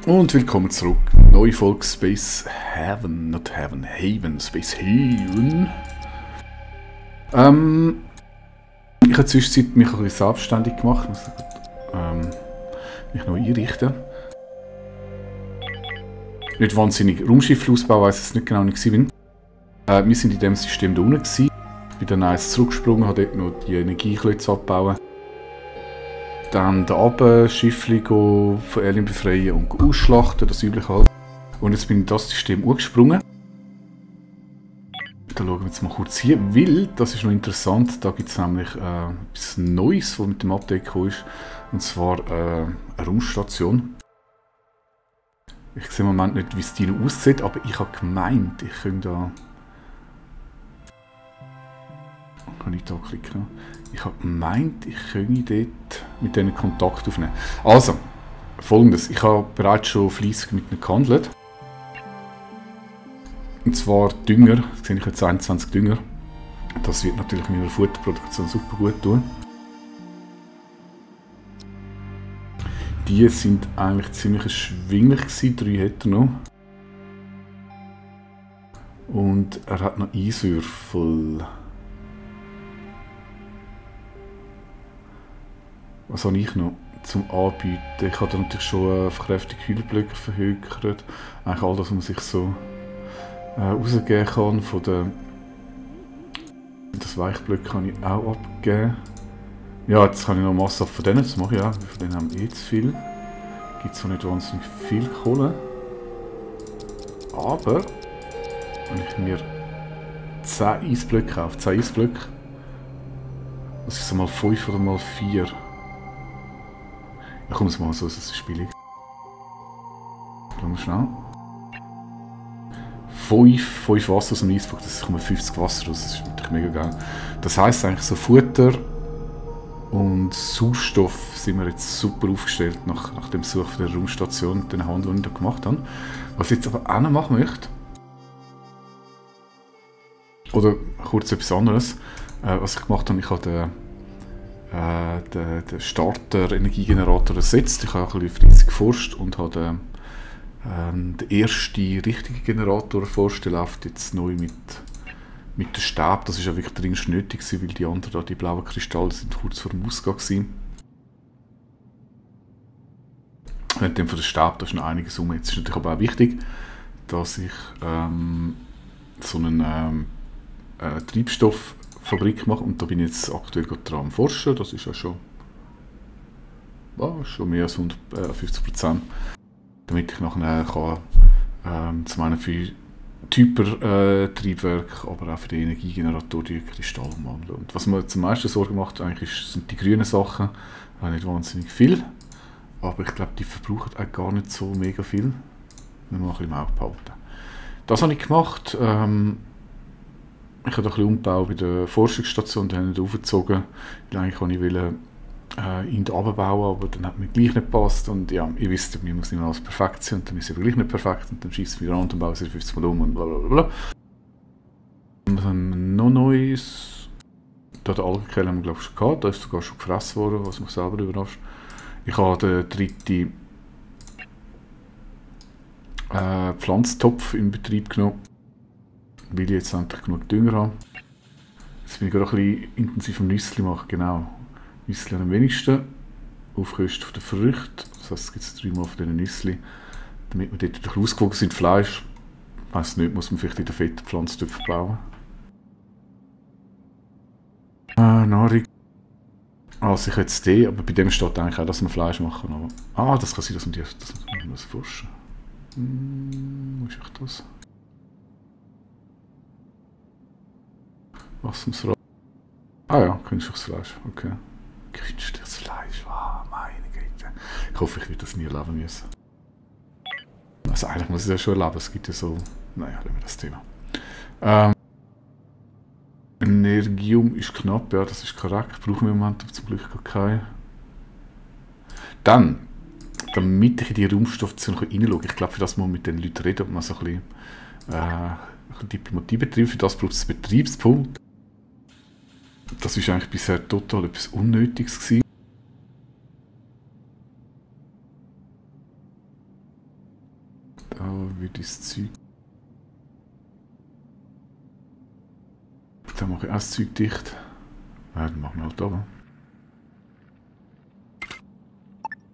Und willkommen zurück. Neue Folge Space Haven, not Heaven, Haven, Space Haven. Ich habe zwischenzeit mich ein bisschen selbstständig gemacht. Ich muss mich noch einrichten. Nicht wahnsinnig Raumschiff-Ausbau, weiß ich es nicht genau, nicht bin. Wir sind in dem System da unten gewesen. Ich bin dann eins zurückgesprungen, habe dort noch die Energieklötze abbauen. Dann da runter Schiffchen von Alien befreien und ausschlachten, das übliche halt. Und jetzt bin ich in das System angesprungen. Da schauen wir jetzt mal kurz hier, weil, das ist noch interessant, da gibt es nämlich etwas Neues, was mit dem Update gekommen ist. Und zwar eine Raumstation. Ich sehe im Moment nicht, wie es die aussieht, aber ich habe gemeint, ich könnte da... Kann ich da klicken? Ich habe gemeint, ich könnte dort mit denen Kontakt aufnehmen. Also, folgendes. Ich habe bereits schon fleissig mit ihnen gehandelt. Und zwar Dünger. Das sehe ich jetzt 21 Dünger. Das wird natürlich meiner Futterproduktion super gut tun. Die sind eigentlich ziemlich erschwinglich gewesen. 3 hätte er noch. Und er hat noch Eiswürfel. Was habe ich noch zum Anbieten? Ich habe natürlich schon kräftige Kühlblöcke verhökert. Eigentlich all das, was man sich so rausgeben kann. Das Weichblöcke kann ich auch abgeben. Ja, jetzt kann ich noch Masse von denen, das mache ich auch. Von denen haben wir zu viel. Gibt es noch nicht wahnsinnig viel Kohle. Aber, wenn ich mir 10 Eisblöcke kaufe, 10 Eisblöcke, das ist mal 5 oder mal 4. Ja, komm, es mal so, das ist billig. Schauen wir schnell. 5 Wasser aus dem Eisblock, das kommen 50 Wasser raus, das ist natürlich mega geil. Das heisst eigentlich so Futter und Sauerstoff sind wir jetzt super aufgestellt nach dem Besuch der Raumstation und den Handel, den ich da gemacht habe. Was ich jetzt aber auch noch machen möchte, oder kurz etwas anderes, was ich gemacht habe, ich habe den Starter-Energiegenerator ersetzt. Ich habe ein bisschen fleissig geforscht und habe den ersten richtigen Generator erforscht. Der läuft jetzt neu mit dem Stab. Das ist ja wirklich dringend nötig gewesen, weil die anderen, die blauen Kristalle, sind kurz vor dem Ausgang gewesen. Und dann von der Stab, da ist noch einiges um. Jetzt ist natürlich aber auch wichtig, dass ich so einen Treibstofffabrik mache, und da bin ich jetzt aktuell dran am Forschen. Das ist ja schon mehr als 50%, damit ich nachher kann, zum einen für Typer-Triebwerke, aber auch für die Energiegenerator die Kristalle umwandeln. Und was mir zum meisten Sorgen macht, eigentlich sind die grünen Sachen. Nicht wahnsinnig viel, aber ich glaube, die verbrauchen auch gar nicht so mega viel. Wenn wir mal ein bisschen im Auge behalten. Das habe ich gemacht. Ich habe ein bisschen Umbau bei der Forschungsstation, die haben nicht aufgezogen. Eigentlich wollte ich ihn runterbauen, aber dann hat mir gleich nicht gepasst. Und ja, ihr wisst, mir muss nicht alles perfekt sein, und dann ist es aber gleich nicht perfekt, und dann schießt es wieder an und baut es 50 Mal um und blablabla. Und dann haben wir noch Neues. Da den Algenkehl haben wir, glaube ich, schon gehabt. Da ist sogar schon gefressen worden, was mich selber überrascht. Ich habe den dritten Pflanztopf in Betrieb genommen, weil ich jetzt endlich genug Dünger habe. Jetzt bin ich gerade ein bisschen intensiv am Nüssli machen, genau. Nüssli am wenigsten, Aufkosten von den Früchten, das heisst, es gibt es 3 Mal von diesen Nüssli, damit wir dort wieder ausgewogen sind. Fleisch, ich weiss nicht, muss man vielleicht in den fetten Pflanztöpfen bauen. Nahrung, also ich jetzt den, aber bei dem steht eigentlich auch, dass wir Fleisch machen. Aber, das kann sein, dass wir das forschen. Wo ist das? Wachstumsrad. Ja, künstliches Fleisch, okay. Künstliches Fleisch, meine Güte. Ich hoffe, ich werde das nie erleben müssen. Also eigentlich muss ich das schon erleben, es gibt ja so... Naja, lassen wir das Thema. Energium ist knapp, ja, das ist korrekt. Brauchen wir im Moment aber zum Glück gar keinen. Dann, damit ich in die Raumstation reinschaue, ich glaube, für das muss man mit den Leuten reden, ob man so ein bisschen Diplomatie betreibt. Für das braucht es einen Betriebspunkt. Das war eigentlich bisher total etwas Unnötiges gewesen. würde ich das Zeug... Dann mache ich auch das Zeug dicht. Ja, dann machen wir halt da.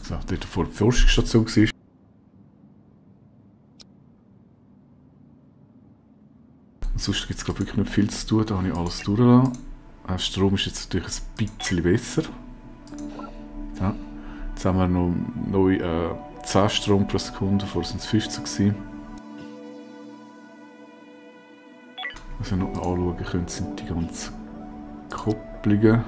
So, dort vor der Forschungsstation war. Sonst gibt es glaube wirklich nicht viel zu tun, da habe ich alles durchgelassen. Strom ist jetzt natürlich ein bisschen besser. Ja. Jetzt haben wir noch neu 10 Strom pro Sekunde, vorher sind es 15 gewesen. Was wir noch anschauen können, sind die ganzen Kopplungen.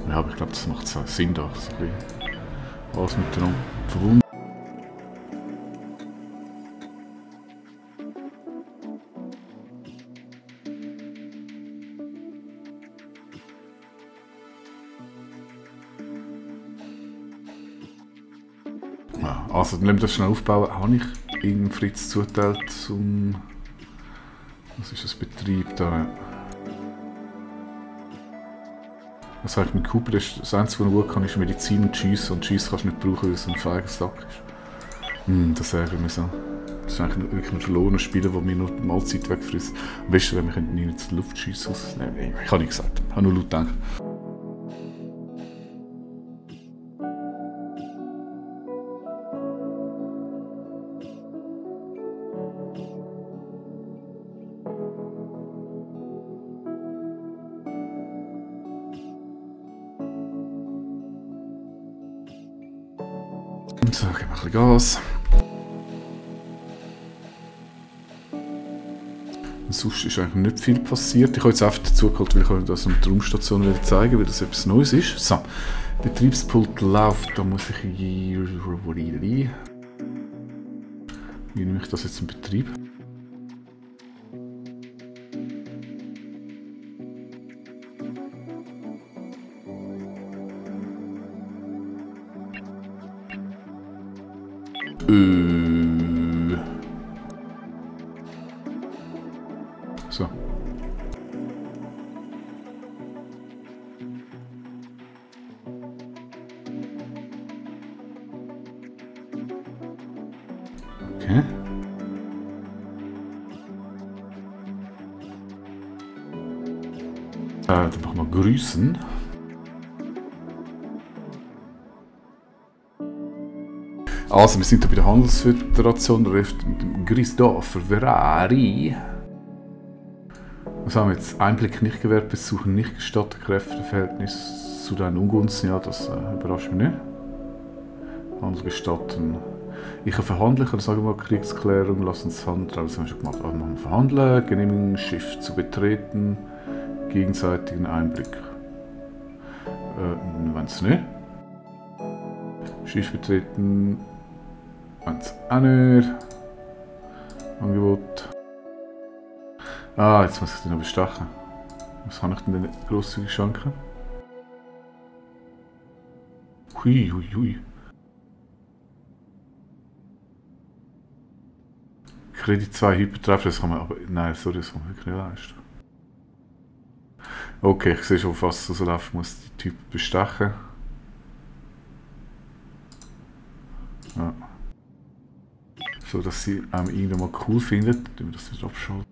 Ja, aber ich glaube, das macht Sinn, da so ein bisschen alles miteinander verbunden. Ja, also, dann lassen wir das schnell aufbauen. Habe ich irgendeinem Fritz zuteilt zum... Was ist das Betrieb da? Was sage ich mit Cooper? Das Einzige, was er gut kann, ist Medizin und Schiessen. Und Schiessen kannst du nicht brauchen, weil es ein feiger Sack ist. Das ärgert mich so. Das ist eigentlich wirklich ein verlorener Spieler, der mir nur die Mahlzeit wegfrisst. Am besten wäre, wir könnten ihn in die Luft schiessen. Nein, ich habe nicht gesagt. Ich habe nur laut gedacht. So, geben wir ein bisschen Gas. Sonst ist eigentlich nicht viel passiert. Ich habe jetzt einfach dazu geholt, weil ich euch das an der Raumstation wieder zeigen, weil das etwas Neues ist. So, Betriebspult läuft, da muss ich... Wie nehme ich das jetzt in Betrieb? So. Okay. Dann machen wir Grüßen. Also, wir sind hier bei der Handelsföderation, der Rest mit dem Christopher Ferrari. Was haben wir jetzt? Einblick nicht gewährt, Besuchen nicht gestattet, Kräfteverhältnis zu deinen Ungunsten. Ja, das überrascht mich nicht. Handel gestatten. Ich kann verhandeln, oder sagen wir mal Kriegsklärung, lass uns handeln. Das haben wir schon gemacht. Also machen wir verhandeln, Genehmigung, Schiff zu betreten, gegenseitigen Einblick. Wenn es nicht. Schiff betreten. Wenn es auch nicht. Angebot. Ah, jetzt muss ich den noch bestachen. Was habe ich denn denn grosszügig schenken? Hui, hui, hui. Kredit 2 Hypertreffer, das kann man aber... Nein, sorry, das kann man wirklich nicht leisten. Okay, ich sehe schon fast, so läuft, muss die Typen bestechen. Ja. So, dass sie einem irgendwann mal cool findet, indem wir das nicht abschalten.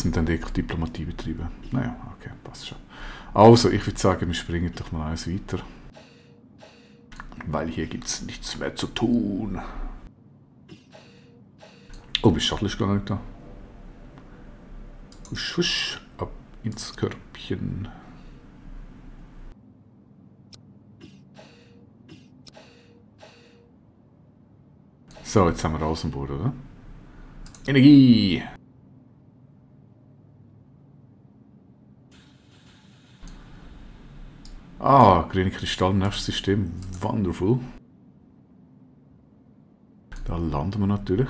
Und dann die Diplomatie betreiben. Naja, okay, passt schon. Also, ich würde sagen, wir springen doch mal eins weiter. Weil hier gibt es nichts mehr zu tun. Oh, mein Shuttle ist gar nicht da. Husch, husch, ab ins Körbchen. So, jetzt haben wir raus an Bord, oder? Energie! Ah, grüne Kristall, nächstes System. Wonderful. Da landen wir natürlich.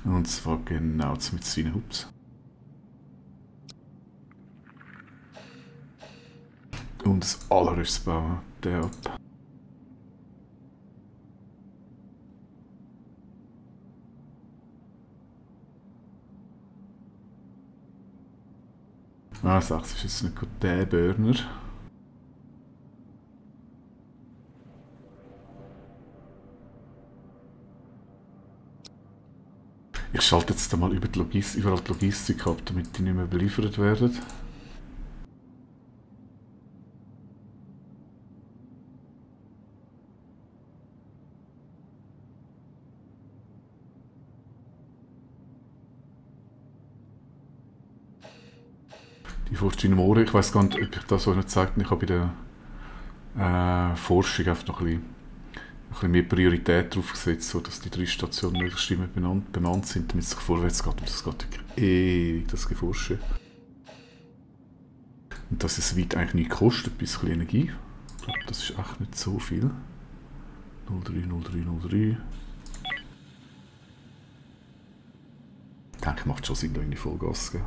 Und zwar genau mit seinen Hups. Und das allererste bauen, der ab. Ah, 6 ist jetzt nicht gerade der Burner. Ich schalte jetzt mal über die überall die Logistik ab, damit die nicht mehr beliefert werden. Die Furstin Moore, ich weiß gar nicht, ob ich das euch nicht gezeigt habe, ich habe bei der Forschung einfach noch ein bisschen mehr Priorität drauf gesetzt, sodass die 3 Stationen möglichst immer bemannt sind, damit es sich vorwärts geht. Und das geht wirklich ewig, das Geforsche. Und dass es weit eigentlich nichts kostet, ein bisschen Energie. Ich glaube, das ist echt nicht so viel. 030303. Ich denke, macht schon Sinn, da in die Vollgas zu gehen.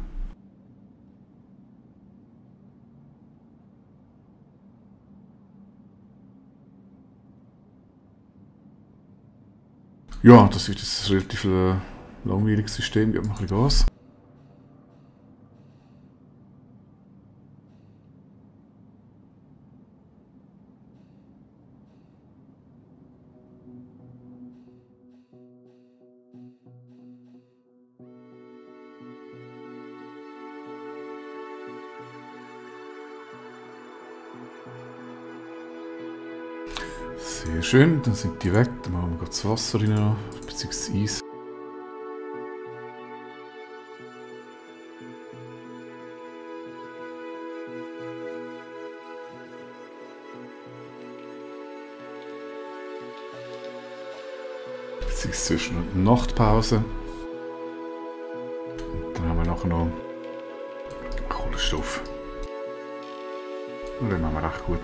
Ja, das ist ein relativ langweiliges System, gibt noch ein bisschen Gas. Sehr schön, dann sind die weg, dann machen wir das Wasser rein, beziehungsweise das Eis. Beziehungsweise zwischen eine Nachtpause. Und dann haben wir nachher noch Kohlenstoff. Und den machen wir recht gut.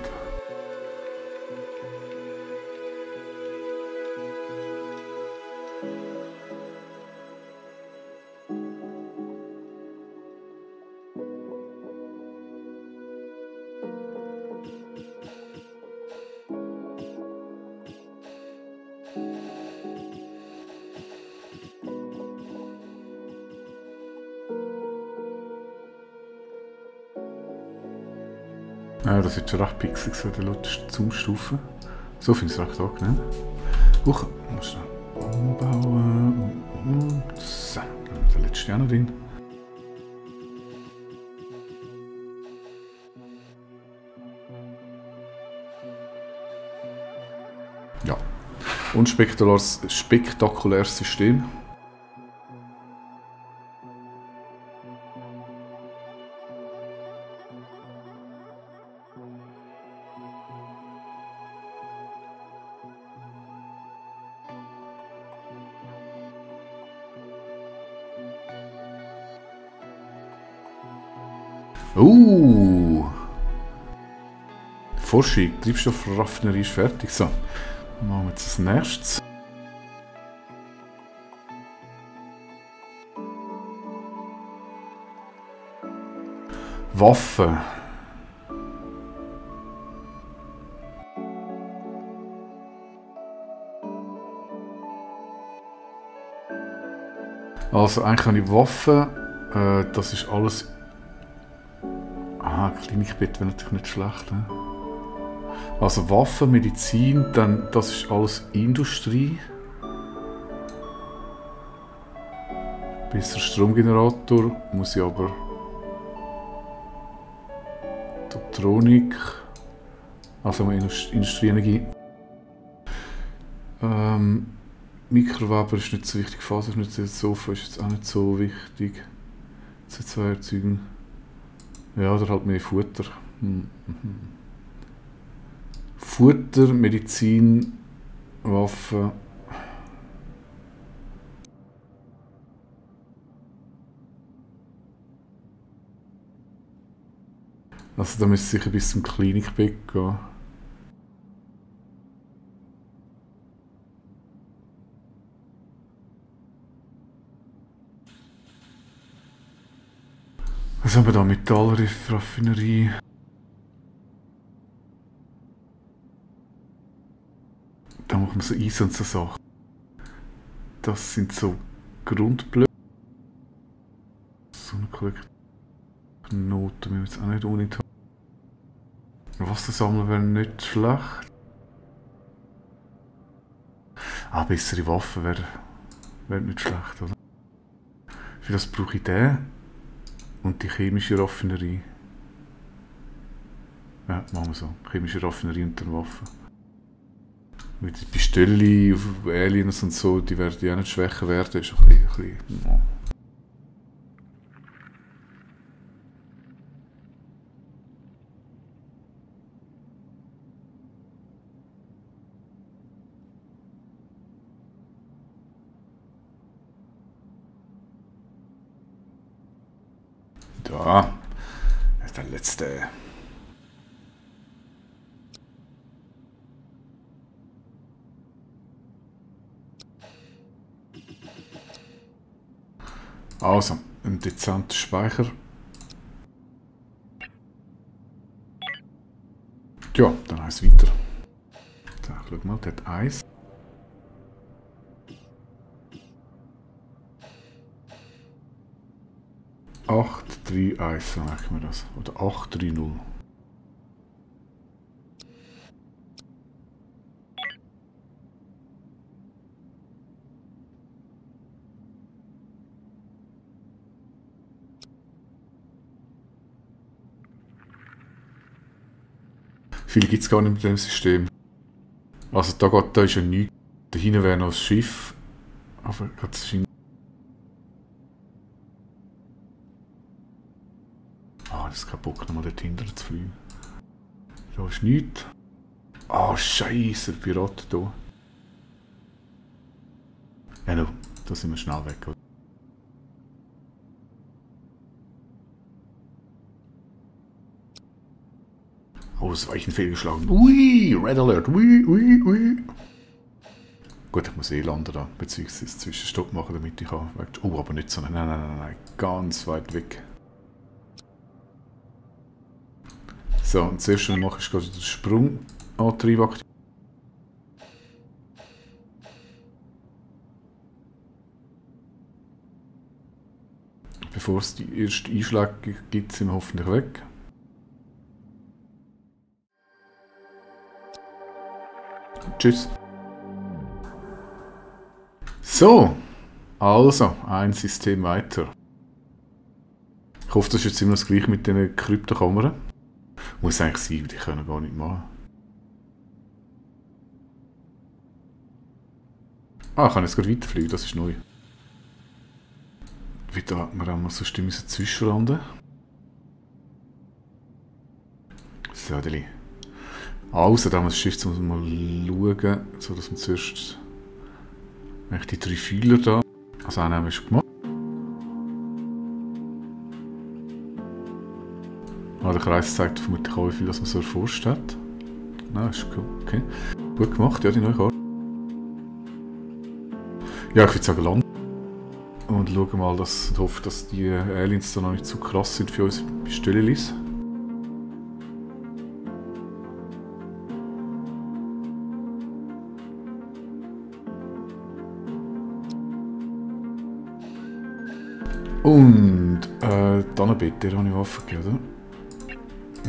Ja, das wird schon recht pixelig, so der letzte Zoom-Stufe. So finde ich es recht angenehm. Huch, muss schnell umbauen. So, dann ist der letzte auch noch drin. Ja, unspektakuläres System. Forschung, Treibstoffraffinerie ist fertig. So, dann machen wir jetzt das nächste. Waffen. Also eigentlich habe ich Waffen. Das ist alles. Aha, Klinikbett wäre natürlich nicht schlecht. Ne? Also Waffen, Medizin, dann das ist alles Industrie. Besser Stromgenerator, muss ich aber Elektronik, also Industrieenergie. Mikroweber ist nicht so wichtig, Faser ist nicht so, Sofa ist jetzt auch nicht so wichtig. CO2 erzeugen. Ja, oder halt mehr Futter. Futter, Medizin, Waffen. Also da müsste sicher bis zum Klinikbett gehen. Was haben wir da? Metallraffinerie. Da machen wir so Eis und so Sachen. Das sind so Grundblöcke. So eine Noten müssen wir jetzt auch nicht unbedingt haben. Wasser sammeln wäre nicht schlecht. Bessere Waffen wäre nicht schlecht, oder? Für das brauche ich den und die chemische Raffinerie. Ja, machen wir so. Chemische Raffinerie und dann Waffen. Weil die Pistole auf Aliens und so, die werden ja auch nicht schwächer werden. Ist ein bisschen ja. Da, das ist der letzte. Also, ein dezenter Speicher. Ja, dann heißt es weiter. So, schau mal, der hat 1. Acht, 3, 1, so merken wir das. Oder 8, 3, 0. Viel gibt es gar nicht mit dem System. Also da ist ja nichts. Da hinten wäre noch das Schiff. Aber das scheint. Das ist kein Bock, nochmal dort hinten zu fliegen. Da ist nichts. Scheiße, Piraten hier. Ja, no, da sind wir schnell weg. Oder? Ausweichen fehlgeschlagen. Ui, Red Alert. Ui. Gut, ich muss landen da, beziehungsweise einen Zwischenstopp machen, damit ich kann. Oh, aber nicht so. Nein. Ganz weit weg. So, und das erste, was ich mache, ist gerade den Sprungantrieb aktivieren. Bevor es die ersten Einschläge gibt, sind wir hoffentlich weg. Tschüss. So, also, ein System weiter. Ich hoffe, das ist jetzt immer das gleiche mit den Kryptokammern. Muss eigentlich sein, die können gar nicht machen. Ich kann jetzt gerade weiterfliegen, das ist neu. Wieder hat man auch mal so Stimmen zwischenlanden. So, Deli. Also, da haben wir das Schiff, muss man mal schauen, so dass wir zuerst die 3 Fühler da. Also einen haben wir schon gemacht. Der Kreis zeigt vermutlich auch, wie viel man so erforscht hat. Nein, ist cool. Okay. Gut gemacht, ja, die neue Karte. Ja, ich würde sagen, landen. Und schauen mal, und hoffe, dass die Aliens da noch nicht zu krass sind für uns Pistolelis. Und dann bitte, habe ich Waffen gegeben, oder?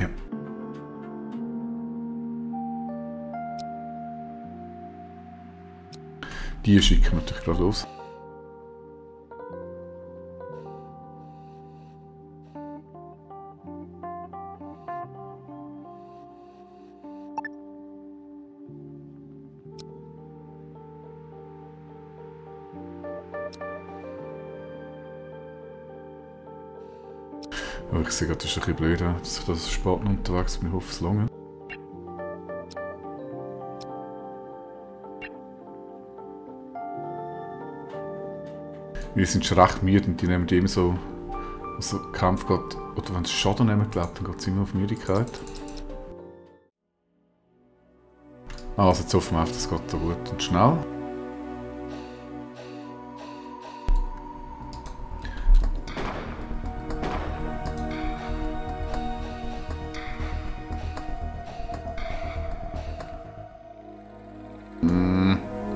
Ja. Die schicken wir natürlich gerade los. Aber ich sehe gerade, das ist ein bisschen blöd, dass ich das spät unterwegs bin. Ich hoffe, es lange. Wir sind schon recht müde und die nehmen immer so, also Kampf geht, oder wenn sie Schaden nehmen, dann geht es immer auf Müdigkeit. Also jetzt hoffen wir auf, das geht da gut und schnell.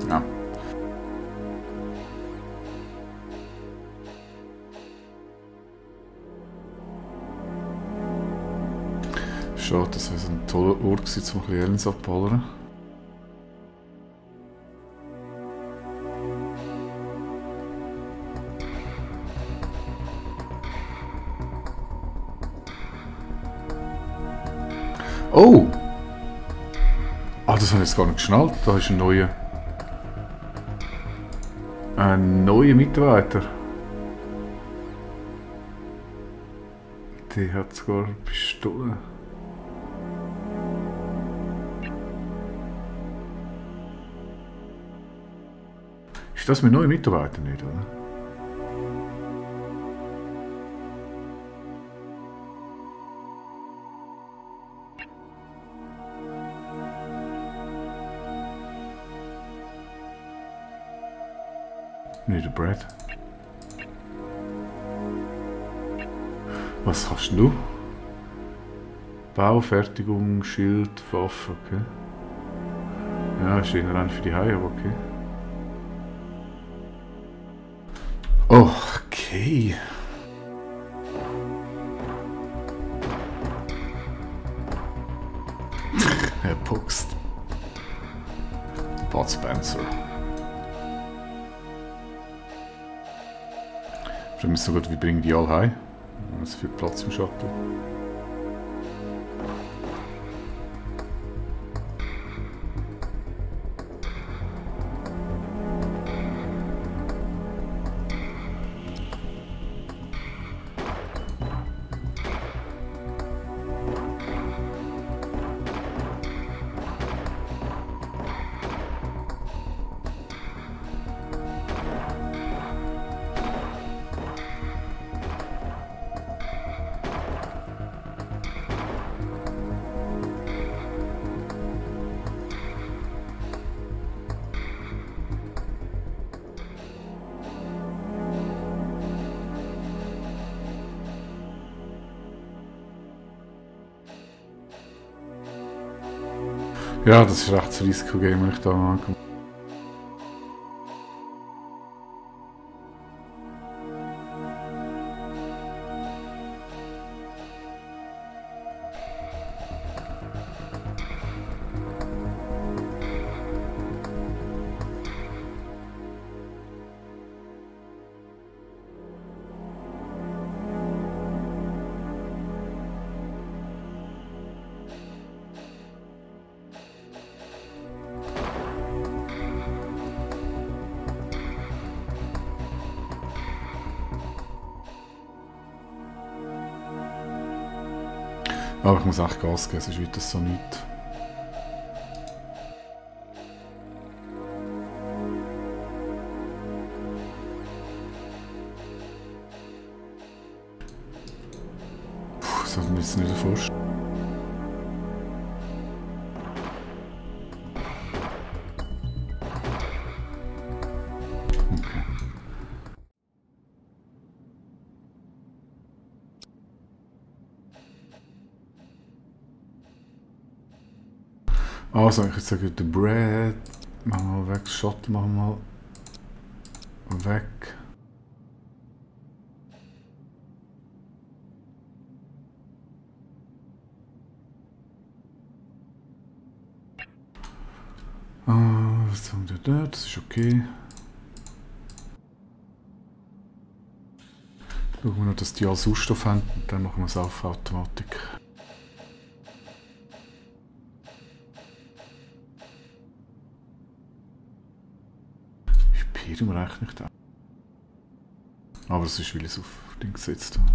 Ja. Schade, das wäre so ein toller Ort gewesen, um ein bisschen Aliens abzuballern. Oh! Ah, das habe ich jetzt gar nicht geschnallt. Da ist ein neuer Mitarbeiter. Der hat sogar eine Pistole. Ist das mein neuer Mitarbeiter nicht, oder? Nicht der Brad. Was kannst du? Baufertigung, Schild, Waffe, okay. Ja, ist eher rein für die Haie, aber okay. Okay. Er puckst. Bud Spencer. Ich frage mich so gut, wie bringen die alle heim? Es viel Platz im Shuttle. Ja, das ist recht das Risiko-Game, wenn ich da ankomme. Aber ich muss echt Gas geben, sonst wird das so nichts. Puh, das hat mir jetzt nicht erforscht. Okay. Also, ich würde sagen, den Bread machen wir weg, Shot machen wir weg. Was haben wir da? Das ist okay. Schauen wir noch, dass die alle Sauerstoff haben und dann machen wir es auf Automatik. Imperium reicht nicht. Aber das ist, weil ich es auf Ding gesetzt habe.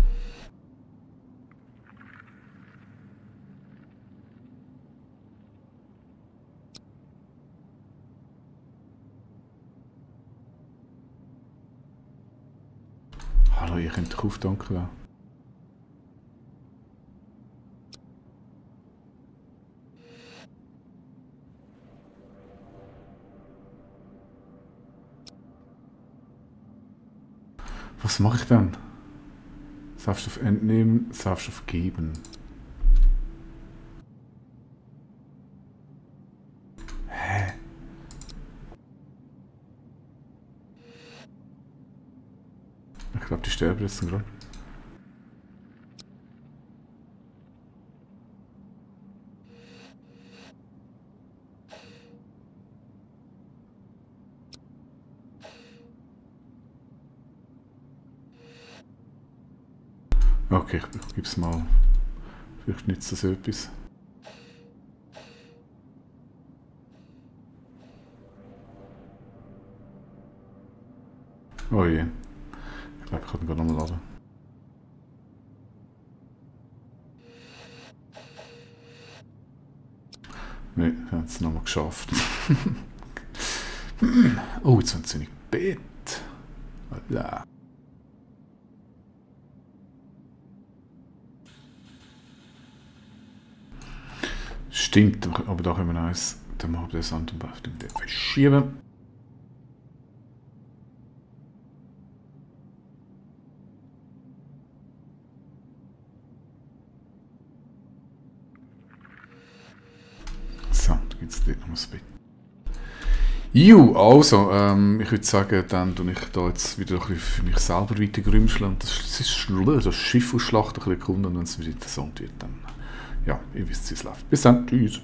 Hallo, ihr könnt auf Danke lassen. Was mache ich dann? Sauerstoff entnehmen, Sauerstoff geben. Hä? Ich glaube, die sterben jetzt gerade. Okay, ich gebe es mal. Vielleicht nützt das etwas. Oh je. Ich glaube, ich kann ihn gerade nochmal laden. Ne, wir haben es nochmal geschafft. Oh, jetzt haben sie nicht Bett. Ja. Stimmt, aber da können wir eins. Dann machen wir das an den verschieben. So, da gibt es dort noch ein Bett. Also, ich würde sagen, dann tue ich da jetzt wieder ein bisschen für mich selber weiter grümscheln und das Schiff ausschlachten, ein bisschen erkunden und wenn es wieder interessant wird, dann, ja, ihr wisst, wie es läuft. Bis dann, tschüss.